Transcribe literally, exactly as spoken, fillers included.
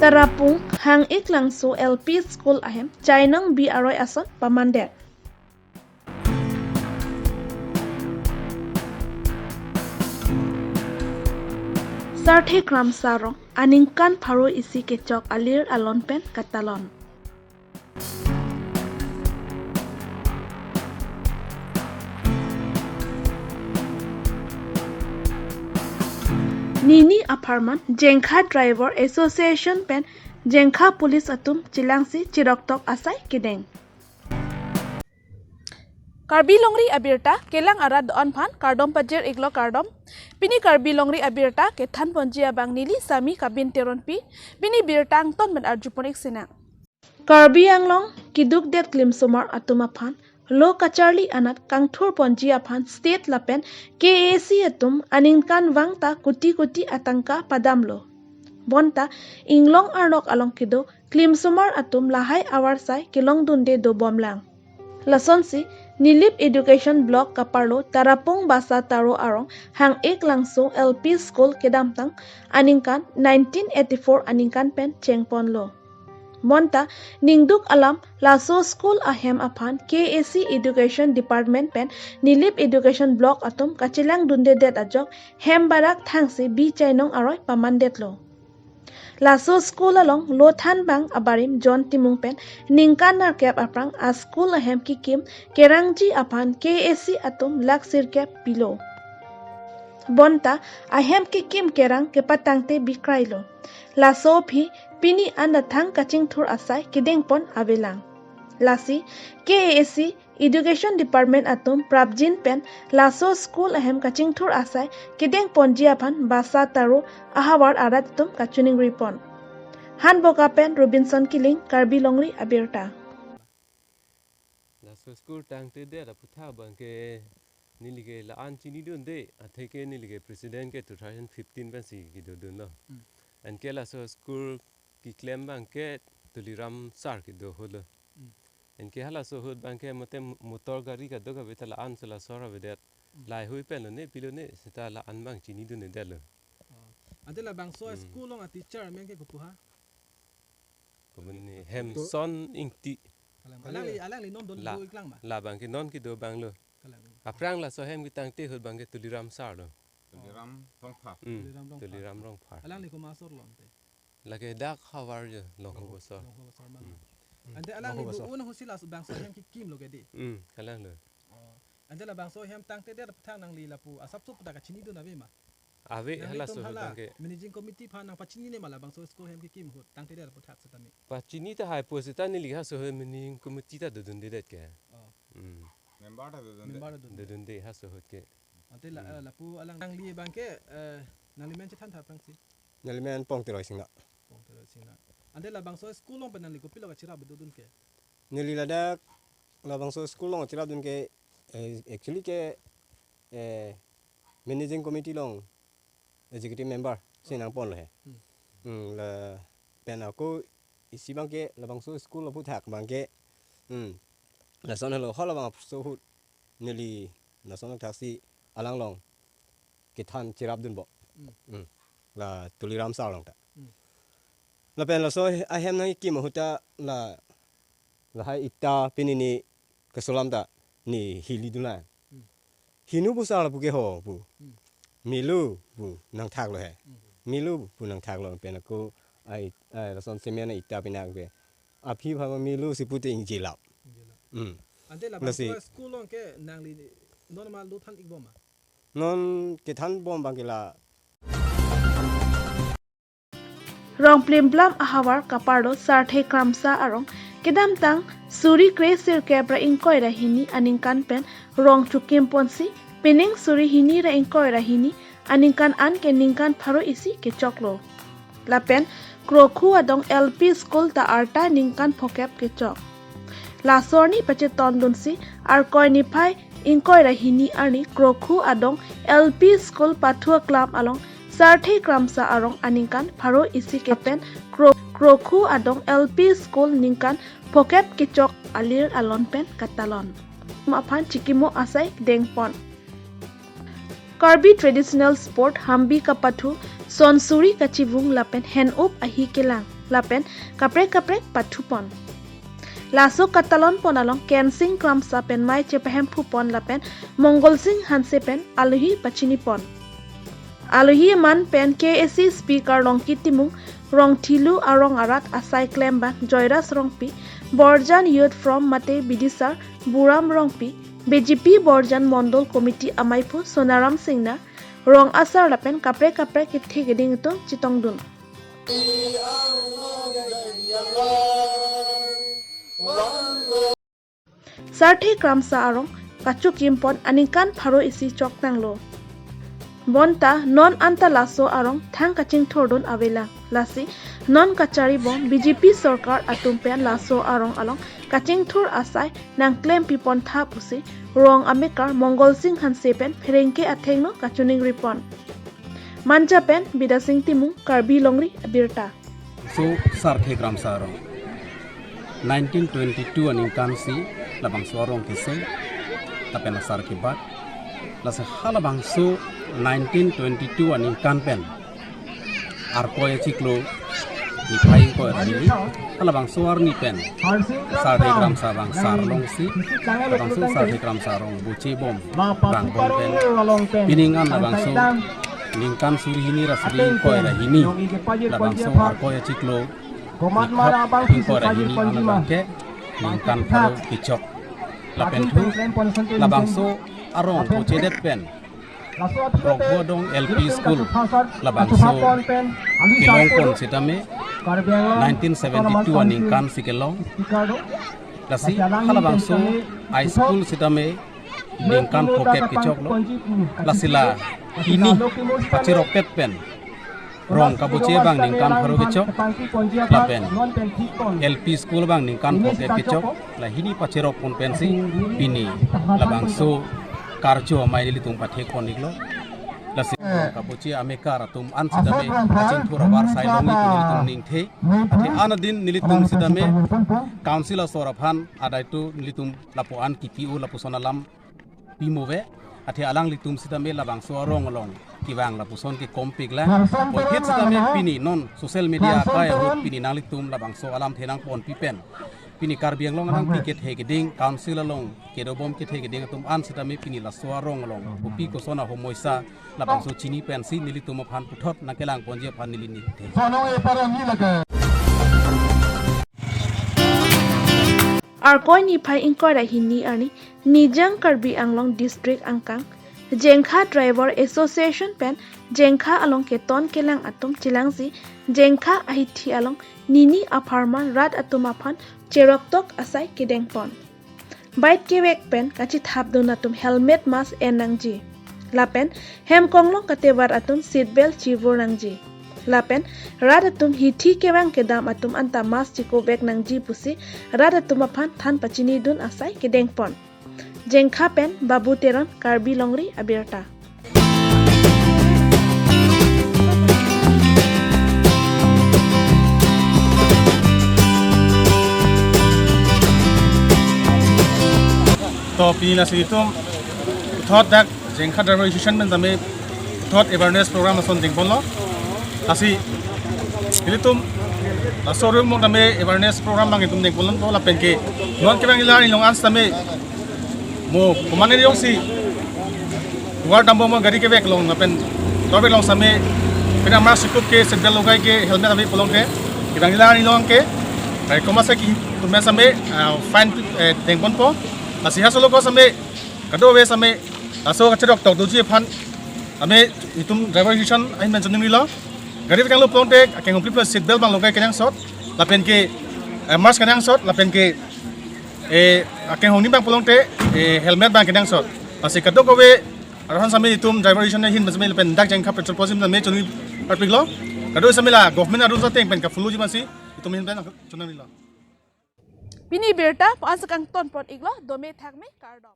Tarapung Hang-ik Langso L P School ahem chainong bi aroi ason pamandet. Sarthe Kramsa Rong aningkan pharo isi kechok alir alon pen katalon. Nini apharman Jengkha Driver Association pen Jengkha Police atum chelangsi chiroktok asai kedeng. Karbi Longri abirta kelang arat do-an aphan kardom pajir iklo kardom. Pini Karbi Longri abirta kethan ponji abang neli Sami Kabin Teronpi. Pini birta angton pen arjupon ik sinang. Karbi Anglong kidukdet klimsomar atum aphan lo kacharli anat kangthur ponji aphan state lapen K A A C atum aningkanvang ta koti koti atangka padamlo. Bonta inglong arnok along kedo klimsomar atum lahai avarsai kelongdunde dobomlang. Lasonsi Nilip Education Block kaparlo Tarapung Basa Taro arong Hang-ik Langso L P School kedamtang aningkan nineteen eighty-four aningkan pen chengponlo. Bonta ningduk alam laso school ahem aphan K A A C Education Department pen Nilip Education Block atum kachelangdundedet ajok hem barak thangsi bi chainong aroi pamandetlo. Laso school along lo thanbang abarim John Timung pen ningkan nerkep aphrang a school ahem kekim kerangji aphan K A A C atum lakh sirkep pilo. Bonta ahem kekim kerang kepatangte bikrailo. Laso aphi pini an athang kachingthur asai kedengpon avelang. Lasi K A A C Education Department atum prapjin pen laso school ahem kachingthur asai kedengponji aphan Basa Taro ahavar arat atum kachiningripon. Hanboka pen Robinson Killing, Karbi Longri abirta. Laso school tangtedet aphuthak abangke neli ke la-an chinidunde, atheke neli ke president ke two thousand fifteen pensi kedodunlo. Hmm. Anke laso school keklem abangke Tuliram sir kedo ahutlo. Hmm. Anke halaso ahut abangke mate motor gari kadokave ta la-an sela sor avedet. Hmm. Lahai hui penlo ne pilo ne seta la-an abang chinidundedetlo. Oh. Ante labangso Hmm. school along a teacher amen ke kopu ha? Kopu ne Hemson Ingti. Kalang. Alangli, alangli non don La, do iklang ma? Labangke non kedo abanglo. Kalang. Aphrang laso ahem ketangte ahut abangke Tuliram sir lo. Tuliram Rongphar. Hmm. Tuliram Rongphar. Tuliram Rongphar. Alangli komat asor lo ante? Lake dak havar je, Longho Bosor. Longho Bosor ma. Hmm. Ante Longho alangli Bosor. Do-un ahutsi labangso ahem kekimlo ke dei? Hmm, kalanglo. Oh. Ante labangso ahem tangtedet aphuthak nangli lapu asapso pu ta kachinidun ave ma? Ave. Nanglitum halaso ahut hala abangke managing committee aphan nangpachinine ma labangso school ahem kekim ahut tangtedet aphuthak setame? Pachini tahai pu seta neli halaso ahut managing committee ta dodundedet ke. Oh. Hmm. Member ta dodunde. Member dodunde. Dodunde halaso ahut ke. Ante la, Hmm. eh, lapu alang nangli abangke, eh, nangli men chethan tha aphrangsi. Neli men Pongteroi Singna. Pongteroi Singna. Ante labangso school along pen nangli kopilo kachirap dodun ke? Neli ladak labangso school along chirapdun ke, eh, actually ke, eh, managing committee along executive member si nangponlo he. Hmm. Hmm, lapen ako isi abangke labangso school aphuthak abangke, hmm, lason helo hol abangso ahut neli lason thaksi alang along kethan chirapdunpo. Hmm. Hmm. La Tuliram sir along ta. Hmm. Lapen laso ahem nangkekim ahut ta la, lahai ita pinini keso alam ta ne hilidunlang. Hmm. Hinu pu sir lapu ke ho pu. Hmm. Melu pu nangthaklo he. Hmm. Melu pu nangthaklo pen ako ai, ai lason cement ita pinang pe. Aphi aphan melu si pute ingjilap. Ingjilap. Hmm. Ante labangso Lasi school along ke nangli non ma lo than ikbom ma? Non kethanbom abangke la. Rong Plimblam ahavar kaparlo Sarthe Kramsa arong kedamtang suri kre sirkep ra ingkoi ra hini aningkan pen rong chukimponsi pining suri hini ra ingkoi ra hini aningkan an ke ningkan pharo isi kechoklo. Lapen Krokhu adong L P school ta arta ningkan phokep kechok. Laso arni pachetondunsi Arkoi niphai ingkoi ra hini arni Krokhu adong L P school pathu aklam along Sarthe Kramsa arong aningkan pharo isi ke pen Kro-, Krokhu adong L P school ningkan phokep kechok alir alon pen katalon. Aphan chikimo asai dengpon. Karbi traditional sport hambi kapathu, son suri kachivung lapen hen-up ahi kelang. lapen kaprek kaprek pathupon. Laso katalonpon along Kensing Kramsa pen mei chepahemphupon lapen Mongolsing Hanse pen alohi pachinipon. Alohi aman pen K A A C Speaker Rongki Timung, Rongthilu arong arat asai klembang Joyras Rongpi, Borjan Youth Forum mate Bidisar Buram Rongpi, B J P Borjan Mondol Committee amaiphu Sonaram Singnar, rong asar lapen kaprek kaprek kethe keding atum chetongdun. Sarthe Kramsa arong kachokimpon aningkan pharo isi chok tanglo. Bonta non anta laso arong thang kachingthurdun avelang. Lasi non kacharibom B J P sorkar atum pen laso arong along kachingthur asai nangklempipon tha pusi rong amekar Mongolsing Hanse pen pherangke athengno kachiningripon. Manja pen Bidasing Timung, Karbi Longri Abirta. So Sarthe Kramsa arong nineteen twenty-two aningkan si labangso arong keseng lapen asar kebat. Lasi halabangso nineteen twenty-two aningkan pen Arkoi achiklo niphai ingkoi ra hini, halabangso arni pen Sarthe Kramsa abang sar longsi, labangso Sarthe Kramsa arong bochebom rangbom pen, pini an labangso ningkan suri hini ra suri ingkoi ra hini, labangso Arkoi achiklo niphai ingkoi ra hini an abang ke ningkan pharo kechok. Lapen thu labangso arong bochedet pen Rokbo Adong L P School labangso kelongpon sitame nineteen seventy-two aningkan si kelong. Lasi halabangso high school sitame ningkan phokep kechoklo. Lasi la hini pacherokpet pen rong kaboche abang ningkan pharo kechok, lapen L P school abang ningkan phokep kechok, la hini pacherokpon pensi pini labangso karcho amei nelitum pathekpon iklo. Lasi rong kaboche amekar atum an sitame kachingthur abar sai longji pu nelitum ningthe. Athe an adin nelitum sitame council asor aphan adai tu nelitum lapu-an kipi-o lapuson alam pimo ave, athe alanglitum sitame labangso arong along kevang lapuson ke kompik lang. Puthit sitame pini non social media akai ahut pini nanglitum labangso alamthe nangponpi pen, pini Karbi Anglong anangpi kethe keding, council along kedobom kethe keding atum an sitame pini laso arong along kopi koson ahomoisa labangso chini pensi nelitum aphan puthot nangkelangponji aphan neli ningthe. Arkoi niphai ingkoi ra hini arni Nijang Karbi Anglong District angkang Jengkha Driver Association pen Jengkha along keton kelang atum chelangsi Jengkha ahithi along nini apharman rat atum aphan cheroktok asai kedengpon. Bike kevek pen kachethapdun atum helmet mask en nangji. Lapen hem konglong katevar atum seat belt chivur nangji. Lapen rat atum hithi kevang kedam atum anta mask chikovek nangji pusi rat atum aphan than pachinidun asai kedengpon. Jengkha pen Babu Teron, Karbi Longri Abirta. To pini lasi itum puthot dak Jengkha Driver Association pen tame puthot awareness program ason dengponlo. Lasi ilitum laso rumong tame awareness program abang itum dengponlo, to lapen ke non kevang ila arni along an sitame mo komatne jongsi war dambo mo gari kevek along lapen tor vek along sitame pina mask chikup ke seat belt logai ke helmet ave pulote kevang ila arni along ke gari koma se ki tumya sitame, ah, fine, eh, dengponpo. Lasi halaso along sitame kadokave sitame laso kacheroktok doji aphan tame itum Driver Association ahin pen choningrilo. Gari vek tanglo pulote akeng hongpli plus seat belt abang logai kenangsot lapen ke, eh, mask kenangsot lapen ke, eh, akeng hongni abang pulote, eh, helmet abang kenangsot. Lasi kadokave arohan sitame itum Driver Association ahin pen sitame lapen dak Jengkha petrol pump sitame choningri parpiklo. Kadokave sitame la government a-rules ateng pen ka-follow ji masi itum ahin pen choningrilo. Pini birta pu-an si kangtonpon iklo, dome thakme, kardom.